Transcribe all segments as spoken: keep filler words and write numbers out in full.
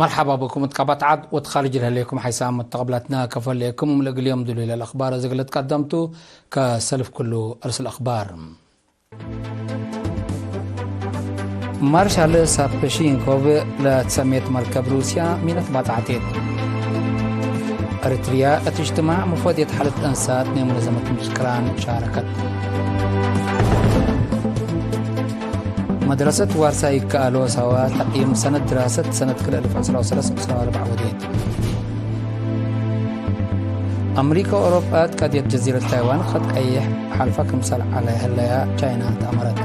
መርሐባ ብኩም እት ቀበት ዐድ ወእት ካርጅ ለህሌኩም ሓይሳም መተቀብላትና ከፈሌኩም። ለእግል ዮም ድሉይ ለልአክባር እዝግል ትቀደምቱ። ከሰልፍ ኩሉ እርስ ለአክባር። ማርሻል ሳፕሺንኮቭ ለትሰሜት መርከብ ሩስያ ሚነት ባጽዓቴት። እርትርያ እት እጅትማዕ መፎድየት ሐለት እንሳት ናይ ሙነዘመት ምጅቅራን ሻረከት። መድረሰት ዋርሳይ ከአሎ ሳዋ ተቅይም ሰነት ድራሰት ሰነት ክልኤ አልፍ ዕስራ ወሰለስ ዕስራ ወአርበዕ ወዴት። አምሪካ ወአውሮጳ እት ቀድየት ጀዚረት ታይዋን ኸጥ ቀይሕ ሐልፋ ክምሰል ዐለ ህለያ ቻይና ተአመረት።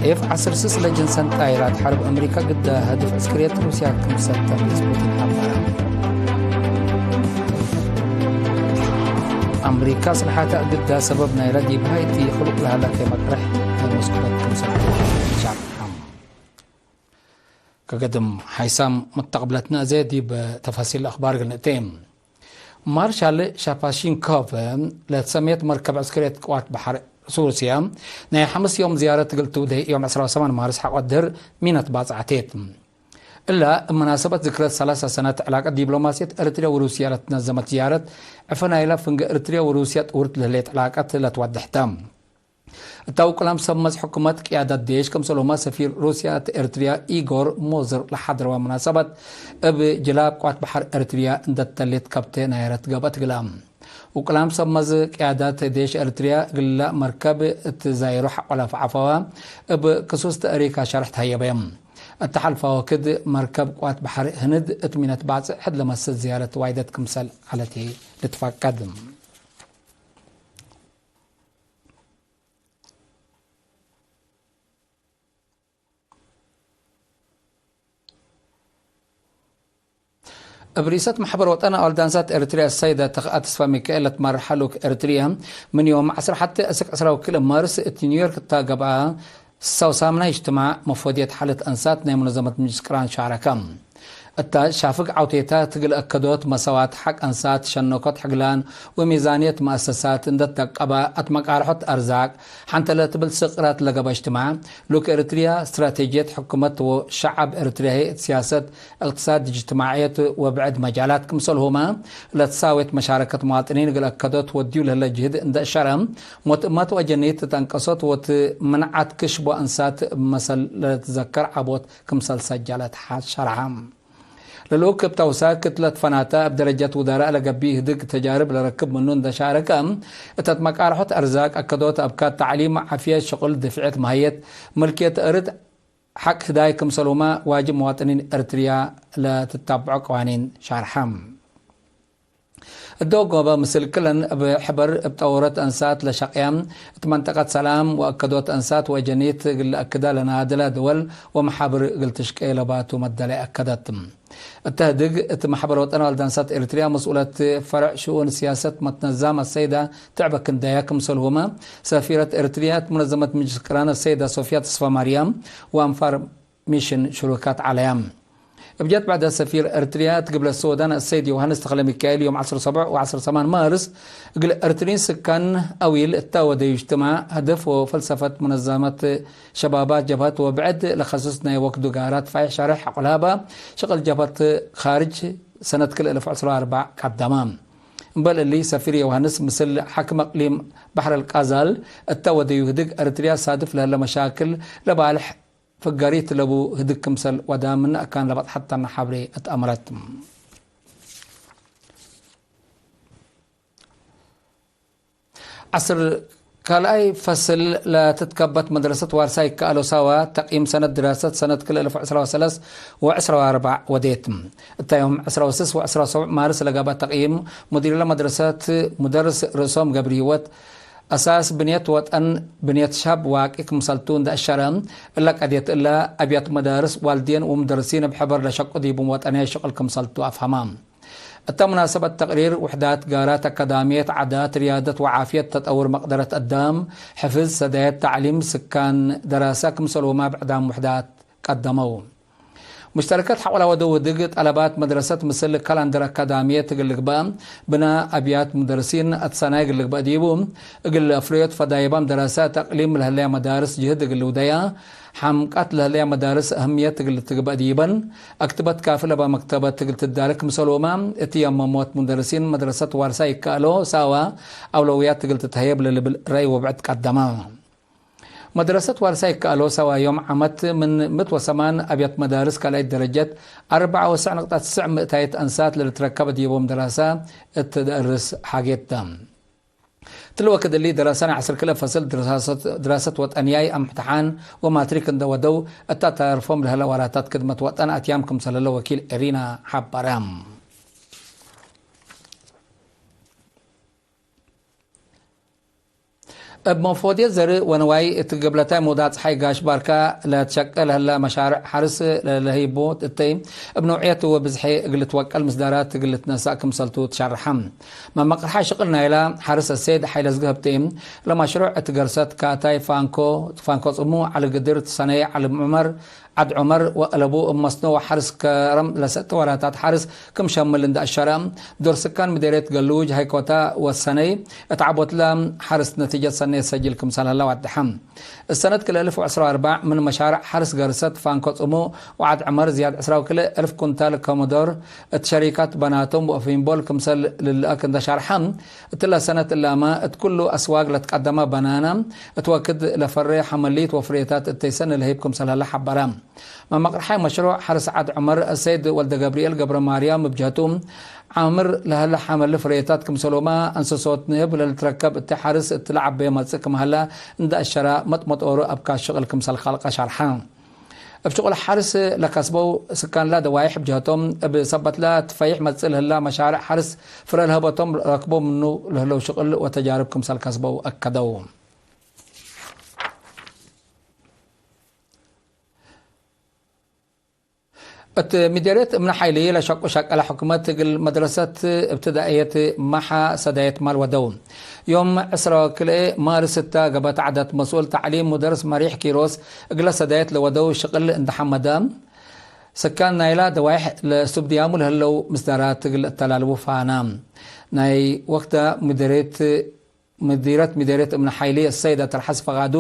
ኤፍ ዐስር ስስ ለጅንሰን ጣይራት ሐርብ አምሪካ ግዳ ህድፍ ዕስክርየት ሩስያ ክምሰል ተርስ ፑቲን ሐበረ። አምሪካ አስልሐተ እግዳ ሰበብ ናይለ ዲብ ሀይቲ ክሉቅ ለሀለ ከመቅርሕ ናይ መስኩበት ክምሰል ሻርሐ። ከገድም ሓይሳም መተቅብለትነ እዜ ዲብ ተፋሲል አክባር እግል ንእቴ። ማርሻል ሻፓሺንኮቭ ለትሰሜት መርከብ ዕስክርየት ቅዋት በሐር ሩስያ ናይ ሐምስ ዮም ዝያረት እግል ትውዴ ዮም ዕስራ ወሰማን ማርስ ሐቆ ድህር ሚነት ባጽዓቴት። እላ እብ መናሰበት ዝክረት ሰላሳ ሰነት ዕላቀት ዲፕሎማስየት ኤርትርያ ወሩስያ ለትነዘመት ዝያረት፣ ዕፈ ናይላ ፍንገ ኤርትርያ ወሩስያ ጥውርት ለህሌት ዕላቀት ለትወድሕተ። እታ ውቅላም ሰብ መዝ ሕኩመት ቅያዳት ዴሽ፣ ክምሰልሁመ ሰፊር ሩስያ እት ኤርትርያ ኢጎር ሞዝር ለሐድረወ መናሰበት፣ እብ ጅላብ ቅዋት በሐር ኤርትርያ እንደ ተሌት ከብቴ ናይረት ገብአት እግላ። ውቅላም ሰብ መዝ ቅያዳት ዴሽ ኤርትርያ እግላ መርከብ እት ዛይሮ ሐቆ ለፈዐፈወ፣ እብ ክሱስ ተእሪክ ሸርሕ ተሀየበ። እት ሐልፋ ወክድ መርከብ ቅዋት በሐር ህንድ እት ሚነት ባጽዕ ሕድ ለመስል ዝያረት ዋይደት ክምሰል ዐለት ልትፈቀድ። እብ ሪሰት መሕበር ወጠን አወልድ አንሳት ኤርትርያ ሰይደ ተኽአ ተስፋ ሚካኤል ለትመርሐ ልኡክ ኤርትርያ፣ ምን ዮም ዐስር ሐቴ እስክ ዕስራ ወክልኤ ማርስ እት ኒውዮርክ እታ ገብአ፣ ሰው ሳምናይ እጅትማዕ መፎድየት ሐለት አንሳት ናይ ሙነዘመት ምጅልስ ቅራን ሻረከ። እታ ሻፍግ ዐውቴታት እግል አከዶት መሰዋት ሐቅ አንሳት፣ ሸነኮት ሕግላን ወሚዛንየት መአሰሳት እንደ ተቀበ፣ አትመቃርሖት አርዛቅ ሐንተ ለትብል ስቅራት ለገበ እጅትማዕ፣ ሉክ ኤርትርያ ስትራቴጅየት ሕኩመት ወሸዐብ ኤርትርያ ህይ እት ሲያሰት፣ እቅትሳድ፣ እጅትማዕየት ወብዕድ መጃላት ክምሰልሁመ ለትሳዌት መሻረከት መዋጥኒን እግል አከዶት ወድዩ ለህለ ጅህድ እንደ እሸረ፣ ሞት እመት ወአጀኒት ተንቀሶት ወትምንዓት ክሽቦ አንሳት እብ መሰል ለትዘከር ዐቦት ክምሰል ሰጃለት ሐ ሸርሐ። ለልኡክ እብ ተውሳክ እት ለትፈናተ፣ እብ ደረጀት ውዘራእ ለገብእ ህድግ ተጃርብ ለረክብ ምኑ እንደ ሻረከ፣ እተት መቃርሖት አርዛቅ፣ አከዶት አብካት፣ ተዕሊም፣ ዓፍየት፣ ሽቁል፣ ድፍዕየት፣ መህየት፣ ምልክየት እርድ፣ ሐቅ ህዳይ ክምሰልሁመ ዋጅብ መዋጥኒን ኤርትርያ ለትታብዖ ቀዋኒን ሻርሐ። እዶ ጎበ ምስል ክለን እብ ሕበር እብ ጠወረት አንሳት ለሸቅያ፣ እት መንጠቀት ሰላም ወአከዶት አንሳት ወአጀኒት እግል ለአክዳ ለናድለ ድወል ወመሓብር እግል ትሽቄ ለባቱ መደላይ አከደት። እተ ህድግ እት መሕበር ወጠን ወልድ አንሳት ኤርትርያ መስኡለት ፈርዕ ሽኡን ሲያሰት መትነዛም አሰይዳ ትዕበ ክንዳያ ክምሰልሁመ፣ ሰፊረት ኤርትርያ እት ሙነዘመት ምጅልስ ቅራን አሰይዳ ሶፍያ ተስፋማርያም ወአንፋር ሚሽን ሽሩካት ዐለያ። እብ ጀት ብዕደ ሰፊር ኤርትርያ እት ግብለት ሶዳን አሰይድ ዮሃንስ ተክለሚካኤል ዮም ዐስር ሰቡዕ ወዐስር ሰማን ማርስ እግል ኤርትርዪን ስካን አዊል እታ ወደዩ እጅትማዕ፣ ህደፍ ወፈልሰፈት ሙነዛመት ሸባባት ጀብሀት ወብዕድ ለከስስ ናይ ወክዱ ጋራት ፋይሕ ሸሬሕ ሐቆ ለሀበ ሽቅል ጀብሀት ካርጅ ሰነት ክልኤ አልፍ ወዐስር ወአርበዕ ቀደመ። እምበል እሊ ሰፊር ዮሃንስ ምስል ሓክም አቅሊም በሕር አልቃዛል እተ ወደዩ ህድግ ኤርትርያ ሳድፍ ለህለ መሻክል ለባልሕ ፍገሪት ለቡ ህድግ ክምሰል ወዳም ምን አካን ለበጽሐት ተነ ሐብሬ እት አምረት። ዐስር ካልኣይ ፈስል ለትትከበት መድረሰት ዋርሳይ ከአሎ ሳዋ ተቅይም ሰነት ድራሰት ሰነት ክልኤ አልፍ ወዕስራ ወሰለስ ወዕስራ ወአርበዕ ወዴት። እታ ዮም ዕስራ ወስስ ወዕስራ ወሰቡዕ ማርስ ለገብአ ተቅይም ሙዲር ለመድረሰት ሙደርስ ርእሶም ገብርሂወት፣ አሳስ ብንየት ወጠን ብንየት ሻብ ዋቂ ክምሰልቱ እንደ አሸረ፣ እለ ቀድየት እለ አብያት መዳርስ ዋልዴን ወሙደርሲን እብ ሕበር ለሸቁ ዲቡም ወጠንያይ ሽቅል ክምሰልቱ አፍሀመ። እተ ሙናሰበት ተቅሪር፣ ውሕዳት ጋራት አካዳምየት፣ ዓዳት፣ ርያደት ወዓፍየት፣ ተጠውር መቅደረት አዳም፣ ሕፍዝ፣ ሰዳየት ተዕሊም፣ ስካን ደራሰ ክምሰልሁመ ብዕዳም ውሕዳት ቀደመው። ሙሽተረከት ሐቆላ ወደው ህድግ ጠለባት መድረሰት ምስል ካላንደር አካዳምየት እግል ልግበእ፣ ብና አብያት ሙደርሲን አትሰናይ እግል ልግበእ ዲቡ፣ እግል አፍረዮት ፈዳይባም ደረሰ ተቅሊም ለህለያ መዳርስ ጅህድ እግል ልውደያ፣ ሐምቃት ለህለያ መዳርስ አህምየት እግል ልትግበእ ዲበን፣ አክትበት ካፊ ለባ መክተበት እግል ትዳለ ክምሰሎማ፣ እት የመሞት ሙደርሲን መድረሰት ዋርሳይ ይከአሎ ሳዋ አውለውያት እግል ትትሀየብ ለልብል ረአይ ወብዕድ ቀደመ። መድረሰት ዋርሳይ ይከአሎ ሳዋ ዮም ዓመት ምን ምት ወሰማን አብያት መዳርስ ካልኣይት ደረጀት አርበዕ ወስዕ ንቅጣት ስዕ ምእታይት አንሳት ለልትረከበ ዲቦም ደራሰ እት ደርስ ሓጌት ተ። ትል ወክድ እሊ ደረሰ ናይ ዐስር ክልኤ ፈስል ድራሰት፣ ድራሰት ወጠንያይ፣ አምሕትሓን ወማትሪክ እንደ ወደው፣ እታ ተርፎም ለህለ ዋራታት ክድመት ወጠን አትያም ክምሰል ህለ ወኪል ኤሪና ሐበረ። እብ መፎድየት ዘርእ ወንዋይ እት ግብለታይ ሞዳ ጸሓይ ጋሽ ባርካ ለትሸቄ ለህለ መሻርዕ ሐርስ ለለህይቦ እተይ፣ እብ ነውዕየት ወብዝሐ እግል ልትወቀል ምስዳራት እግል ልትነሳእ ክምሰልቱ ትሸርሐ። መመቅርሓይ ሽቅል ናይላ ሐርስ አሰይድ ሓይለዝጊ ህብቴ፣ ለመሽሩዕ እት ገርሰት ካታይ ፋንኮ፣ ፋንኮ ጽሙ፣ ዐሊ ግድር፣ ትሰነየ ዐሊ ዑመር፣ ዐድ ዑመር ወአለቡ እብ መስኖ ወሐርስ ከረም ለሰጥ ወራታት ሐርስ ክም ሸምል እንደ አሸረ፣ ዶር ስካን ምዴርየት ገሉጅ ሃይኮታ ወሰነይ እት ዐቦትለ ሐርስ ነቲጀት ሰኔት ሰጅል ክምሰል ሀለ ወደሐ። እሰነት ክልኤ እልፍ ወዕስራ ወአርበዕ ምን መሻርዕ ሐርስ ገርሰት ፋንኮ ጽሙ ወዐድ ዑመር ዝያድ ዕስራ ወክልኤ እልፍ ኩንታል ከመዶር እት ሸሪካት በናቶም ወፊምቦል ክምሰል ልልአክ እንደ ሸርሐ፣ እትለ ሰነት እላመ እት ኩሉ አስዋግ ለትቀደመ በናና እት ወክድ ለፈሬ ሐመሊት ወፍሬታት እተይሰን ለህይብ ክምሰል ሀለ ሐበረ። መመቅርሓይ መሽሩዕ ሐርስ ዐድ ዑመር አሰይድ ወልደገብርኤል ገብረማርያም እብ ጀህቱ፣ ዓምር ለሀለ ሐመል ፍሬታት ክምሰሎማ፣ እንስሶት ንህብ ለልትረከብ እት ሐርስ እት ለዐቤ መጽእ ክም ሀለ እንደ አሸረ፣ መጥመጦሩ አብካት ሽቅል ክምሰል ካልቀ ሸርሐ። እብ ሽቅል ሐርስ ለከስበው ስካንላ ደዋይሕ እብ ጀህቶም፣ እብ ሰበትላ ትፈይሕ መጽእ ለህላ መሻርዕ ሐርስ ፍረ ለህበቶም ረክቦ ምኑ ለህለው ሽቅል ወተጃርብ ክምሰል ከስበው አከደው። እት ምዴርየት እምነ ሓይሊ ለሸቁ ሸቀለ ሕኩመት እግል መድረሰት እብትዳእየት ማሓ ሰዳየት ማል ወደው። ዮም ዕስራ ወክልኤ ማርስ እተ ገብአት ዐዳት መስኡል ተዕሊም ሙደርስ መሪሕ ኪሮስ እግለ ሰዳየት ለወደው ሽቅል እንደ ሐመደ፣ ስካን ናይላ ደዋይሕ ለእስቱብድያሙ ለህለው ምስዳራት እግል እተላልቡ ፋና። ናይ ወክደ ምዴርየት ምዲረት ምዴርየት እምነ ሓይሊ አሰይደ ተርሐስ ፈቃዱ፣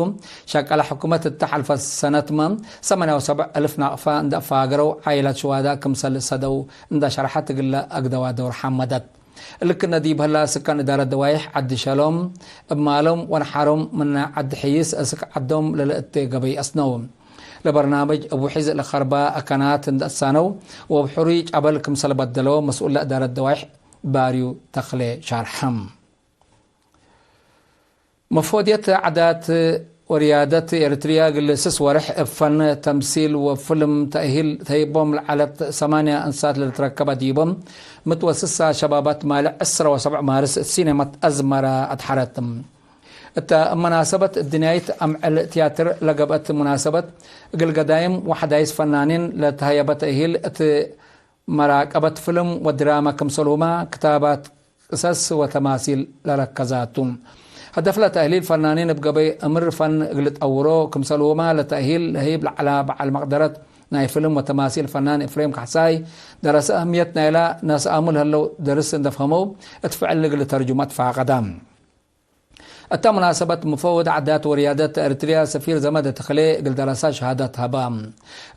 ሸቀለ ሕኩመት እተ ሐልፈ ሰነትመ ሰማንያ ወሰብዕ እልፍ ናቅፋ እንደ አፋገረው፣ ዓይላት ሽዋዳ ክምሰል ሰደው እንደ ሸርሐት እግለ አግደዋ ደውር ሐመደት። እልክነ ዲብ ህላ ስካን እዳረት ደዋይሕ ዐዲ ሸሎም፣ እብ ማሎም ወነሓሮም ምነ ዐዲ ሕይስ እስክ ዐዶም ለለእቴ ገበይ አስነው። ለበርናምጅ እብ ውሒዝ ለከርባ አካናት እንደ አሳነው፣ ወእብ ሕሩይ ጨበል ክምሰል በደሎ መስኡል ለእዳረት ደዋይሕ ባርዩ ተክሌ ሻርሐም። መፎድየት ዓዳት ወርያደት ኤረትርያ እግል ስስ ወርሕ እብ ፈን፣ ተምሲል ወፍልም ተእሂል ተሂቦም ለዐለት ሰማንያ እንሳት ለልትረከበ ዲቦም ምትወስሳ ሸባባት ማለ ዕስራ ወሰብዕ ማርስ እት ሲኔማት አዝመራ አድሐረት። እተ መናሰበት እድንያይት አምዕል ትያትር ለገብአት ሙናሰበት እግል ገዳይም ወሐዳይስ ፈናኒን ለተሀየበ ተእሂል እት መራቀበት ፍልም ወድራመ ክምሰልሁመ ክታባት ቅሰስ ወተማሲል ለረከዛቱ። ሀደፍለ ተእህሊል ፈናኒን እብ ገበይ እምር ፈን እግል ጠውሮ ክምሰልሁመ ለተእሂል ለህይብ ለዐላ በዐል መቅደረት ናይ ፍልም ወተማሲል ፈናን ኤፍሬም ካሕሳይ ደረሰ። አህምየት ናይላ ነስአሙ ለህለው ደርስ እንደ ፈሀመው እት ፍዕል እግል ተርጁመ ትፋቀደ። እተ ሙናሰበት ሙፈወድ ዓዳት ወርያደት ኤረትርያ ሰፊር ዘመደ ተክሌ እግል ደረሳ ሸሃደት ሀባ።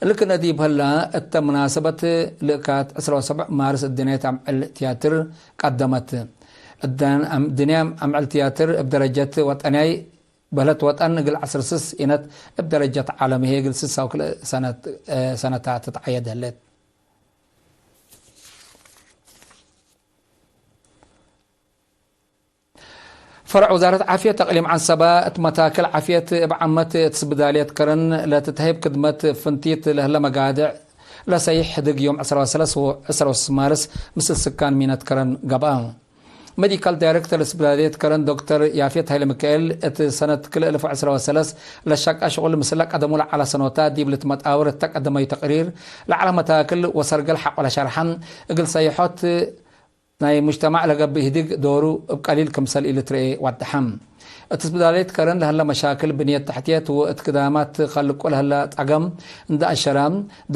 እልክነ ዲብ ህላ እተ ሙናሰበት ልእካት ዕስራ ወሰብዕ ማርስ እድንያይት አምዕል ትያትር ቀደመት። እደን አም-፣ ድንያም አምዕል ትያትር እብ ደረጀት ወጠንያይ በህለት ወጠን እግል ዐስር ስስ ኢነት እብ ደረጀት ዓለም ህዬ እግል ስሳ ወክልኤ ሰነት፣ ሰነታት ትትዐየድ ህሌት። ፈርዕ ውዛረት ዓፍየት እቅሊም ዐንሰበ፣ እት መታክል ዓፍየት እብ ዓመት እት ስብዳልየት ከረን ለትትሀይብ ክድመት ፍንቲት ለህለ መጋድዕ ለሰይሕ ህድግ ዮም ዕስራ ወሰለስ ወዕስራ ወስስ ማርስ ምስል ስካን ሚነት ከረን ገብአ። ሜዲካል ዳይሬክተር ስብዳልየት ከረን ዶክተር ያፌት ሀይለሚካኤል፣ እት ሰነት ክልኤ እልፍ ወዕስራ ወሰለስ ለሸቀ ሽቁል ምስለ ቀደሙ ለዐለ ሰኖታት ዲብ ልትመጣወር እተ ቀደመዩ ተቅሪር ለዐለ መታክል ወሰርገል ሐቆ ለሸርሐ፣ እግል ሰይሖት ናይ ሙጅተማዕ ለገብእ ህድግ ዶሩ እብ ቀሊል ክምሰል ኢልትረኤ ወደሐ። እት ስዳሌት ከረን ለሀለ መሻክል ብንየት ተሕትየት ወእት ክዳማት ከልቆ ለሀለ ጸገም እንደ አሸረ፣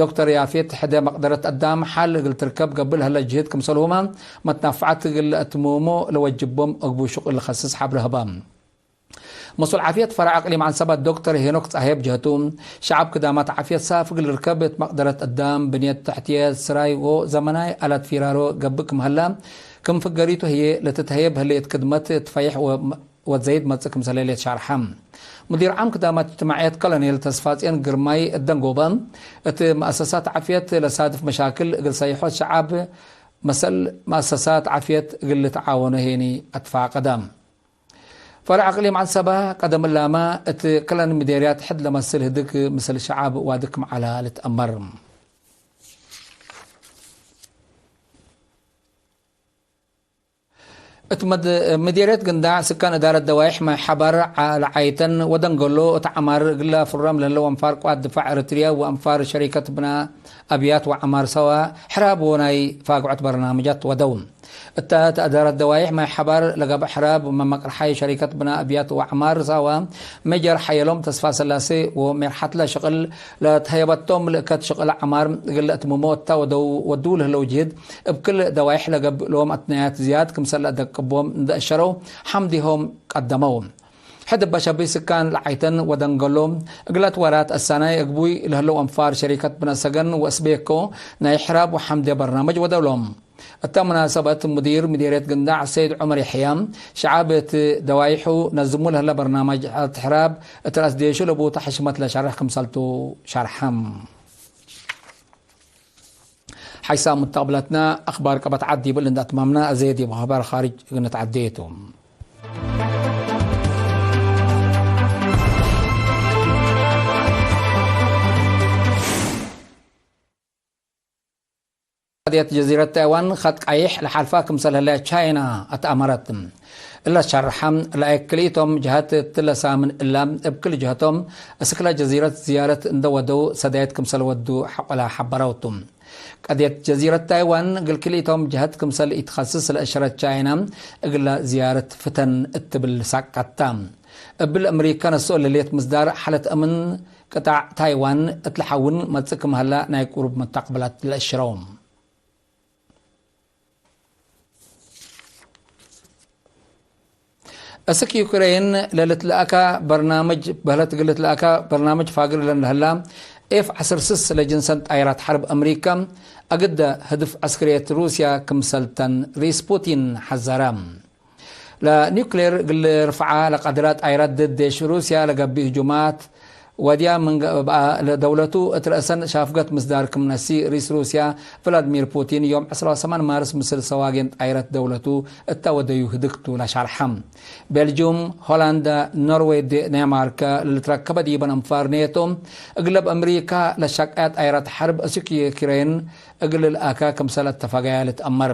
ዶክተር ያፌት ሕደ መቅደረት አዳም ሐል እግል ትርከብ ገብእ ለሀለ ጅህድ ክምሰልሁመ መትናፍዐት እግል ለአትምሞ ለወጅቦም እግቡ ሽቁል ለከስስ ሐብር ሀበ። መስኡል ዓፍየት ፈረዕ አቅሊም ዐንሰበት ዶክተር ሄኖክ ጸሃየ ብጀህቱ፣ ሸዐብ ክዳማት ዓፍየት ሳፍ እግል ልርከብ እት መቅደረት አዳም፣ ብንየት ተሕትየት፣ ስራይ ወዘመናይ አላት ፊራሮ ገብእ ክም ሀለ፣ ክም ፍገሪቱ ህዬ ለትትሀየብ ህሌት ክድመት ትፈይሕ ወ-፣ ወትዘይድ መጽእ ክምሰለ ሌት ሻርሐ። ሙዲር ዓም ክዳማት እጅትማዕየት ኮሎኔል ተስፋጽዮን ግርማይ እት ደንጎበ፣ እት መአሰሳት ዓፍየት ለሳድፍ መሻክል እግል ሰይሖት ሸዐብ መሰል መአሰሳት ዓፍየት እግል ልትዓወኖ ሄኒ አትፋቀደ። ፈረዕ አቅሊም ዐንሰበ ቀደም እላመ እት ክለን ምዴርያት ሕድ ለመስል ህድግ ምስል ሸዐብ ዋድክ መዓላ ልትአመር። እት መድ-፣ ምዴርየት ግንዳዕ ስካን እዳረት ደዋይሕ ማይ ሐባር ዐ-፣ ለዓይተን ወደንገሎ እት ዐማር እግለ ፍረም ለህለው አንፋር ቅዋት ድፋዕ ኤረትርየ ወአንፋር ሸሪከት ብና አብያት ወዐማር ሰዋ ሕራብ ወናይ ፋግዖት በርናምጃት ወደው። እተ እት እዳረት ደዋይሕ ማይ ሐባር ለገብአ ሕራብ መመቅርሓይ ሸሪከት ብና አብያት ወዐማር ሰዋ ሜጀር ሐየሎም ተስፋሰላሴ ወሜርሐትለ ሽቅል ለትሀየበቶም ምልእከት ሽቅል ዐማር እግል ለአትምሞ እተ ወደው ወድው ለህለው ጅህድ እብ ክል ደዋይሕ ለገብእሎም አትናያት ዝያድ ክምሰል ለአደቅቦም እንደ አሸረው ሐምዲሆም ቀደመው። ሕድ እበ ሸቢ ስካን ለዓይተን ወደንገሎ እግለት ወራት አሳናይ እግቡይ ለህለው አንፋር ሸሪከት ብነ ሰገን ወእስቤኮ ናይ ሕራብ ወሐምዴ በርናምጅ ወደውሎም። እተ ሙናሰበት ሙዲር ምዴርየት ግንዳዕ ሰይድ ዑመር የሕያ፣ ሸዐብ እት ደዋይሑ ነዝሙ ለህለ በርናምጅ እት ሕራብ እት ረአስ ዴሹ ለቡተ ሕሽመት ለሸርሕ ክምሰልቱ ሸርሐም። ሐይሳም ሙተቅብለትነ አክባር ቀበት ዐድ ዲብል እንደ አትማምነ፣ አዜ ዲብ አክባር ካርጅ እግል ንትዐዴ ቱ። ቀድየት ጀዚረት ታይዋን ኸጥ ቀይሕ ለሓልፋ ክምሰል ህለ ቻይና አትአመረት። እለ ሸርሐ፣ ለአይክ ክልኢቶም ጀሀት እትለ ሳምን እለ፣ እብ ክል ጀሀቶም እስክለ ጀዚረት ዝያረት እንደ ወደው ሰዳየት ክምሰል ወዱ ሐቆላ ሐበረው ቱ። ቀድየት ጀዚረት ታይዋን እግል ክልኢቶም ጀሀት ክምሰል ኢትኸስስ ለእሸረት ቻይና፣ እግለ ዝያረት ፍተን እትብል ሳቀታ። እብል አምሪካ ነስኦ ለሌት ምስዳር ሐለት አምን ቅጣዕ ታይዋን እት ለሐውን መጽእ ክም ሀላ ናይ ቁሩብ መተቅብላት ለእሽረው። እስክ ዩክሬን ለልትለአካ በርናምጅ በህለት እግል ልትለአካ በርናምጅ ፋግር እለን ለህላ ኤፍ ዐስር ስስ ለጅንሰን ጣይራት ሐርብ አምሪካ አግደ ህድፍ ዐስክርየት ሩስያ ክምሰልተን ሪስ ፑቲን ሐዘረ። ለኒውክሌር እግል ርፍዓ ለቀድራ ጣይራት ድድ ዴሽ ሩስያ ለገብእ ህጁማት ወድያ ምን ገብአ፣ ለደውለቱ እት ረአሰን ሻፍገት ምስዳር ክም ነሲ፣ ሪስ ሩስያ ቭላድሚር ፑቲን ዮም ዕስራ ወሰማን ማርስ ምስል ሰዋጌን ጣይረት ደውለቱ እተ ወደዩ ህድግቱ ለሻርሐ። ቤልጅዩም፣ ሆላንድ፣ ኖርዌይ፣ ዴንማርክ ለልትረከበ ዲበን አንፋር ኔቶ፣ እግለብ አምሪካ ለሻቀያ ጣይረት ሐርብ እስክ ዩክሬን እግል ልልአካ ክምሰል አተፋገያ ልትአመር።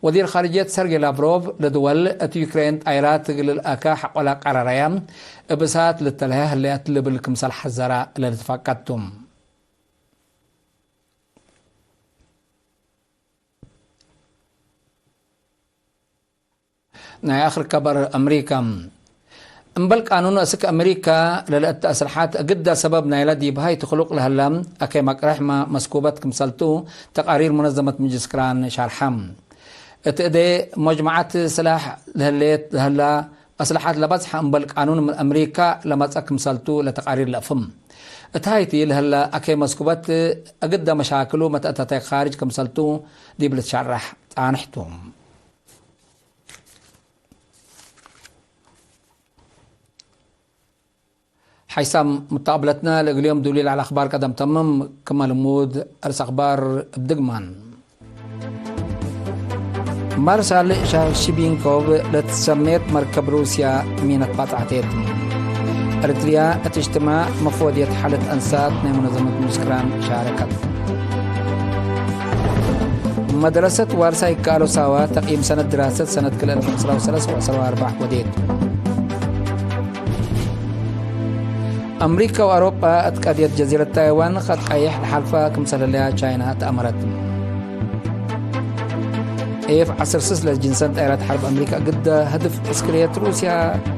ወዚር ካርጅየት ሰርጌ ላቭሮቭ፣ ለድወል እት ዩክሬን ጣይራት እግል ልልአካ ሐቆላ ቀረረያ፣ እብ እሳት ልተልሀ ህለያት ልብል ክምሰል ሐዘራ ለልትፋቀድ ቱ። ናይ አክር ከበር አምሪካ። እምበል ቃኑን እስክ አምሪካ ለልአተ አስልሓት እግዳ ሰበብ ናይለ ዲብ ሀይ ትክሉቅ ለሀላ አከይ መቅረሕ መ-፣ መስኩበት ክምሰልቱ ተቃሪር ሙነዘመት ምጅልስ ቅራን ሻርሐ። እት እዴ መጅመዐት ስላሕ ለህሌት ለሀላ አስልሓት ለበዝሐ እምበል ቃኑን ምን አምሪካ ለመጸ ክምሰልቱ ለተቃሪር ለአፍህም። እት ሀይቲ ለሀላ አከይ መስኩበት እግዳ መሻክሉ መተአተተ ካርጅ ክምሰልቱ ዲብ ልትሸረሕ ጻንሕ ቱ። ሐይሳም ሙተቅብለትነ፣ ለእግል ዮም ዱሊ ለዐለ አክባር ቀደም ተምም። ክመ ልሙድ፣ አርእስ አክባር እብ ድግማን። ማርሻል ሻሽቢንኮቭ ለትሰሜት መርከብ ሩስያ ሚነት ባጽዐቴት። ኤረትርያ እት እጅትማዕ መፎድየት ሓለት አንሳት ናይ ሙነዘመት ምጅልስ ቅራን ሻረከት። መድረሰት ዋርሳይ ይከአሎ ሳዋ ተቅይም ሰነት ድራሰት ሰነት ክልኤ አልፍ ወዐስራ ወሰለስ ወዐስራ ወአርበዕ ወዴት። አምሪካ ወአውሮጳ እት ቀድየት ጀዚረት ታይዋን ኸጥ ቀይሕ ለሓልፋ ክምሰል ህለያ ቻይና ተአመረት። ኤፍ ዐስር ስስ ለጅንሰን ጣይራት ሐርብ አምሪካ እግደ ህድፍ ዕስክርየት ሩስያ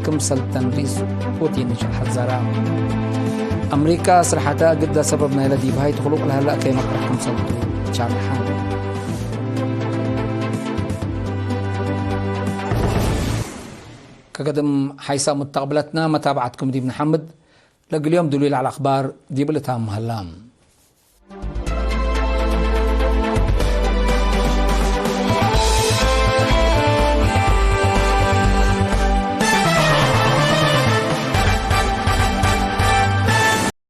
ክምሰል ተንሪስ ፑቲን ሐዘረ። አምሪካ ስርሐተ እግደ ሰበብ ናይለ ዲብ ሀይ ትክሉቅ ለሀለ አከይ መቅረሕ ክምሰልቱ ሻርሐ። ከገድም ሐይሳ ሙተቅብለትና መታብዐትኩም ዲብ ነሐምድ። ለግል ዮም ድሉይ ለዐለ አኽባር ዲብ ልታም ሀላ።